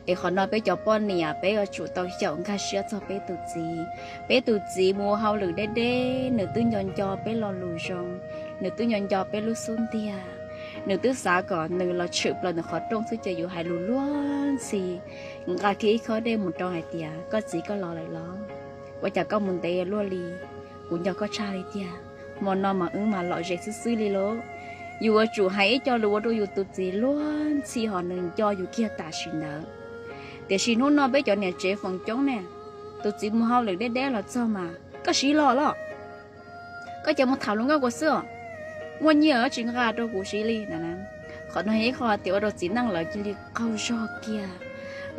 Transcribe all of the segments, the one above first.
Es qhov no peb cov poj niam peb yuav tsum tau xyaum nkag siab txog peb tus txiv. Peb tus txiv mus ua hauj lwm deb deb, nws twb nco nco peb lo lus zoo, nws twb nco nco peb lub xub ntiag, nws twb xav kom nws los tshwm plaws nws qhov rooj xwb ces yus hais lus luag ntxhi, nqa kiag ib khob dej mus rau hais tias, koj txiv, koj los lawm los? Ua cas koj mus ntev luaj li? Kuv nco koj tshaj li tiag. Hmo no mas wb mas lom zem xwb xwb li lauj. Yus yuav tsum hais ib co lus ua rau yus tus txiv luag ntxhi ho nws nco yus kiag tam sim ntawd. Tiam sis hnub no peb cov niam tsev feem coob ne, tus txiv mus hauj lwm deb deb los txog mas, koj siv los los? Koj cia mus tham hluas nkauj kuv xwb os. Muaj nyiaj tsis nqa rau kuv siv li na. Qhov no yog ib qho tias ua rau txiv neej lawv cia li qaug zog kiag,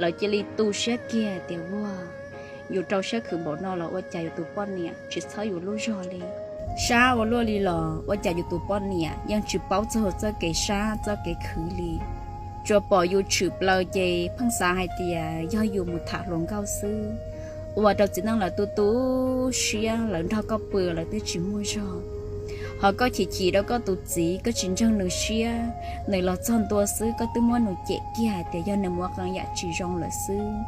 lawv cia li tu siab kiag tias, ua, yus rau siab khwv npaum no los ua cas yus tus poj niam tsis txhawb yus lub zog li? Sab ua luaj li los ua cas yus tus poj niam yeej tsis paub txog txoj kev sab txoj kev khwv li? Tsuas pom yus tshwm plaws ces pheej xav hais tias yog yus mus tham hluas nkauj xwb. Ua rau txiv neej lawv tu tu siab, lawv nrog koj pw lawv twb tsis muaj zog. Ho koj chim chim rau koj tus txiv, koj tsis ntseeg nws siab, nws los txog ntua xwb koj twb muab nws cem kiag hais tias yog nws mus ua qee yam tsis zoo lawm xwb.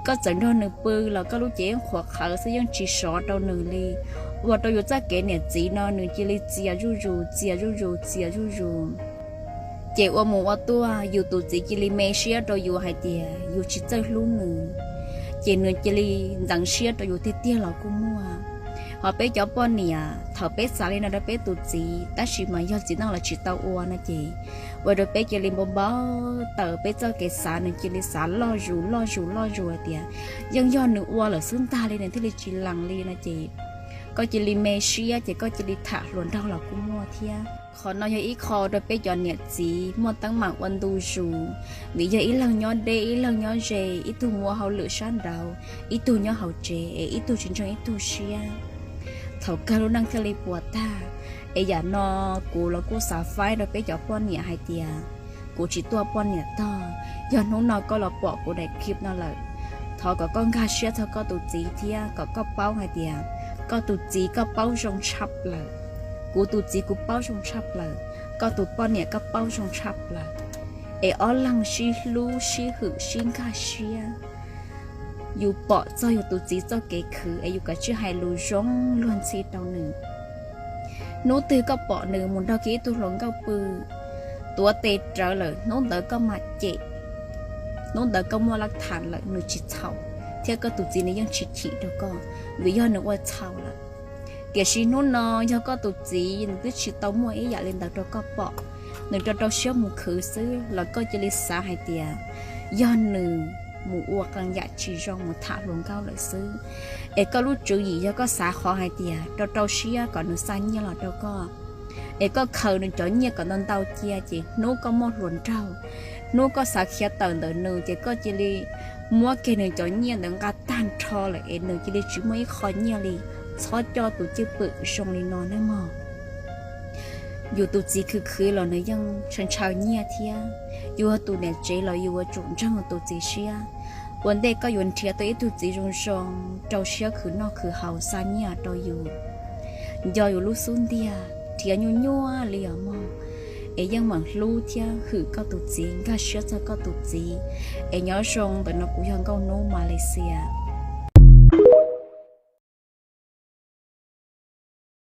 Koj txawm nrog nws pw los koj lub cev yeej qhuav qhawv xwb, yeej tsis sov rau nws li. Ua rau yus txoj kev niam txiv no nws cia li txias zuj zus, txias zuj zus, txias zuj zus. Ces ua mus ua tuaj yus tus txiv cia li me siab rau yus hais tias yus tsis txawj hlub nws, ces nws cia li ntxeev siab rau yus tiag tiag los kuj muaj. Ho peb cov poj niam thaum peb xav li no rau peb tus txiv, tab sis mas yog txiv neej lawv tsis tau ua no ces ua rau peb cia li npau npau taws, peb txoj kev xav nws cia li xav loj zus loj zus loj zus hais tias yeej yog nws ua lawm xwb ntag li nws thiaj li tsis lees li no ces koj cia li me siab ces koj cia li tham hluas nraug los kuj muaj thiab. Qhov no yog ib qho rau peb cov niam txiv muaj teeb meem ua ntu zus, vim yog ib leeg nyob deb ib leeg nyob ze, ib tug mus ua hauj lwm sab nraud, ib tug nyob hauv tsev es ib tug tsis ntseeg ib tug siab. Thaum kawg lub neej thiaj li puas tag. Es yam no kuv los kuj xav faib rau peb cov poj niam hais tias kuv tsis tuaj poj niam tog. Yog hnub no koj los pom kuv daim clip no lawm, thov kom koj nkag siab txog koj tus txiv thiab kom koj paub hais tias koj tus txiv koj paub zoo tshaj plaws, kuv tus txiv kuv paub zoo tshaj plaws, koj tus poj niam koj paub zoo tshaj plaws. Es ob leeg sib hlub sib hwm sib nkag siab. Yus pom txog yus tus txiv txoj kev khwv es yus kav tsij hais lus zoo luag ntxhi rau nws. Hnub twg koj pom nws mus nrog kiag ib tug hluas nkauj pw, tuav tes rawv lawm, hnub ntawd koj mam cem, hnub ntawd koj muaj laj tham lawm nws tsis txhaum, thiab koj tus txiv nws yeej tsis chim rau koj, vim yog nws ua txhaum lawm. Tiam sis hnub no yog koj tus txiv nws twb tsis tau muaj ib yam li ntawd rau koj pom, nws rau rau siab mus khwv xwb los koj cia li xav hais tias yog nws mus ua qee yam tsis zoo mus tham hluas nkauj lawm xwb. Es koj lub tswv yim yog koj xav qhov hais tias rau rau siab kom nws xa nyiaj los rau koj, es koj khaws nws cov nyiaj kom ntau ntau cia, ces hnub koj muaj hluas nraug, hnub koj xav khiav tawm ntawm nws ces koj cia li muab kiag nws cov nyiaj ntawd nqa tag nrho lawm es nws cia li tsis muaj ib qho nyiaj li. Txhob coj tus cwj pwm zoo li no nawb mog. Yus tus txiv khwv khwv los nws yeej ntshaw ntshaw nyiaj thiab. Yus yog tus niam tsev los yus yuav tsum ntseeg tus txiv siab. Ua ntej koj yuav nrhiav tau ib tug txiv zoo zoo, rau siab khwv noj khwv haus xa nyiaj rau yus, nco yus lub xub ntiag, nrhiav nyuaj nyuaj li os mog. Es yeej meem hlub thiab hwm koj tus txiv, nkag siab txog koj tus txiv. Es nyob zoo, ntawm no kuv yog Nkauj Hnub Malaysia.